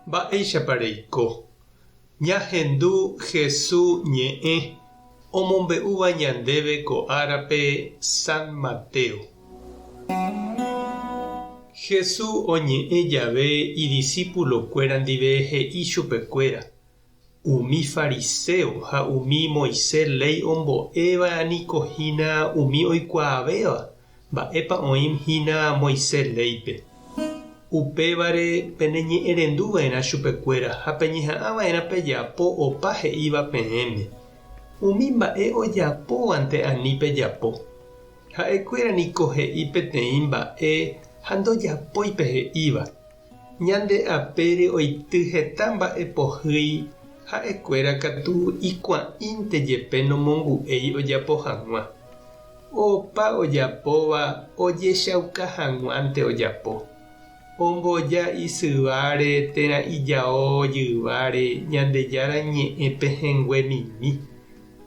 Mba'éichapa reiko? Ñahendu Hesu ñe'ẽ omombe'úva ñandéve ko árape San Mateo. Hesu oñe'ẽ jave idisípulokuéra ndive he'i chupekuéra, Umi fariséo ha umi Moisés léi ombo'éva niko hína umi oikuaavéva mba'épa oĩ hína Moisés léipe. Upévare peneñe'ẽrendu va'erã chupekuéra ha peñeha'ã va'erã pejapo opa he'íva peẽme. Umi mba'e ojapóvante ani pejapo. Ha'ekuéra niko he'i peteĩ mba'e ha ndojapói pe he'íva. Ñande apére oity heta mba'e pohýi, ha'ekuéra katu ikuã'ínte jepe nomongu'éi ojapo hag̃ua. Opa ojapóva ojechauka hag̃uánte ojapo. Omboja isyváre térã ijao jyváre Ñandejára ñe'ẽ pehẽngue mimi,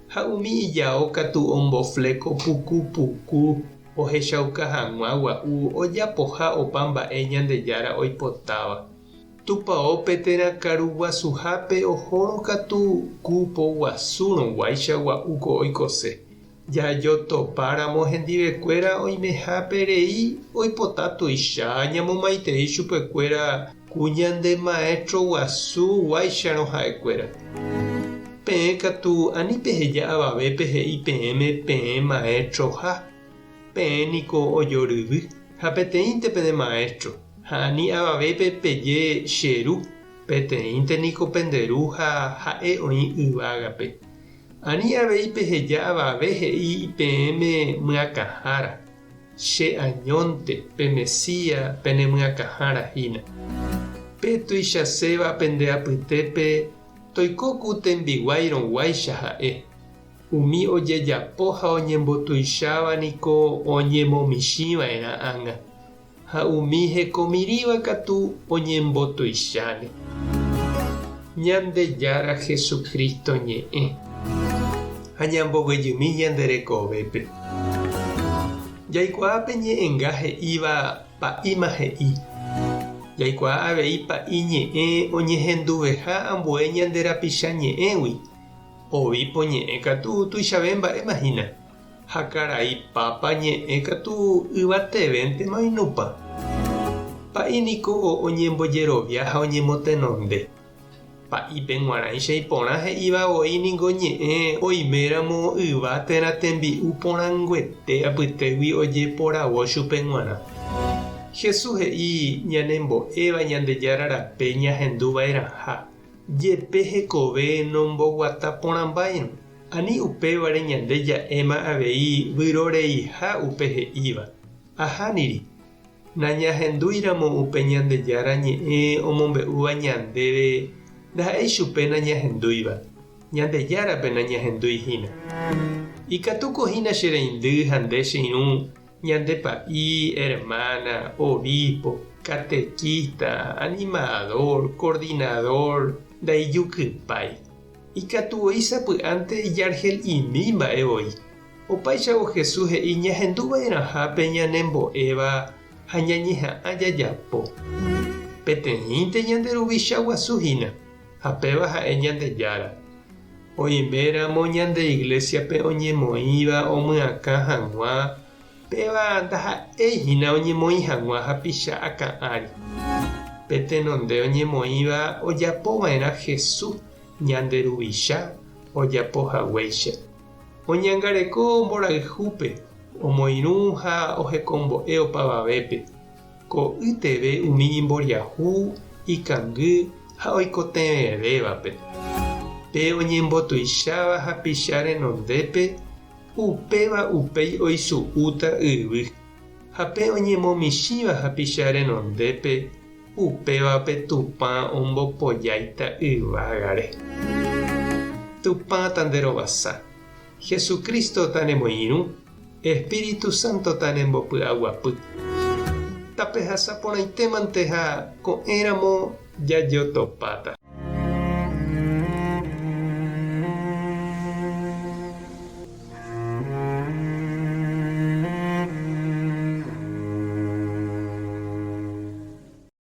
ha umi ijao katu ombofléko puku puku ohechauka hag̃ua gua'u ojapoha opa mba'e Ñandejára oipotáva. Tupaópe térã karu guasuhápe ohórõ katu ku poguasúrõ guáicha gua'u ko oikose. Jajotopa ramo hendivekuéra oimehápe rei oipota tuicha ñamomaitei chupekuéra ku ñande maestro guasu guáicharõ ha'ekuéra. Peẽ katu ani peheja avavépe he'i peẽme peẽ maestroha, peẽ niko ojoryvy, ha peteĩnte pene maestro, ha ani avavépe peje che ru, peteĩnte niko pende ru ha ha'e oĩ yvágape. Ani avei peheja avave he'i peẽme myakãhára, che añónte, pe Mesías pene myakãhára hína. Pe tuichaséva pende apytépe toiko ku tembiguáirõ guáicha ha'e. Umi ojejapo ha oñembotuicháva niko oñemomichĩ va'erã ág̃a, ha umi hekomirĩva katu oñembotuicháne. Ñandejára Jesucristo ñe'ẽ ha ñamboguejymi ñande rekovépe. Jaikuaa pe ñe'ẽnga he'íva pa'íma he'i. Jaikuaa avei pa'i ñe'ẽ oñehenduveha ambue ñande rapicha ñe'ẽgui, obispo ñe'ẽ katu tuichave mba'éma hína, ha karai Pápa ñe'ẽ katu yvatevéntema oinupã. Pa'i niko oñembojerovia ha oñemotenonde. Pa'ípe g̃uarãicha iporã he'íva voi ningo ñe'ẽ oiméramo yva térã tembi'u porãnguete apytégui ojeporavo chupe g̃uarã. Jesús he'i ñanembo'éva Ñandejára rape ñahendu va'erãha, jepe hekove nomboguata porãmbáirõ. Ani upévare ñande ja'éma avei vyroreiha upe he'íva. Ahániri. Nañahendúiramo upe Ñandejára Ñe'ẽ omombe'úva ñandéve ndaha'éi chupe nañahendúiva, Ñandejárape nañahendúi hína. Ikatúko hína che reindy ha nde che irũ, ñande pa'i, hermana, obispo, catequista, animador, coordinador, ndaijukypái. Ikatu voi sapy'ánte ijargel'imi mba'e voi. Opáichavo Jesús he'i ñahendu va'erãha pe ñanembo'éva ha ñañeha'ã jajapo. Peteĩnte ñande Ruvicha guasu hína, ha péva ha'e Ñandejára. Oiméramo ñande iglésiape oñemoĩva omyakã hag̃ua, péva ndaha'éi hína oñemoĩ hag̃ua hapicha akã ári. Pe tenonde oñemoĩva ojapo va'erã Jesús ñande Ruvicha ojapo haguéicha. Oñangareko mborayhúpe, omoirũ ha ohekombo'e opavavépe, ko'ýteve umi imboriahu, ikangy ha oikotevẽvévape. Pe oñembotuicháva hapicha renondépe, upéva upéi oisu'úta yvy, ha pe oñemomichĩva hapicha renondépe, Upévape Tupã ombopojáita yvágare. Tupã tanderovasa, Jesucristo tanemoirũ, Espíritu Santo tanembopy'aguapy. Tapehasa porãitémante ha ko'ẽramo jajotopáta.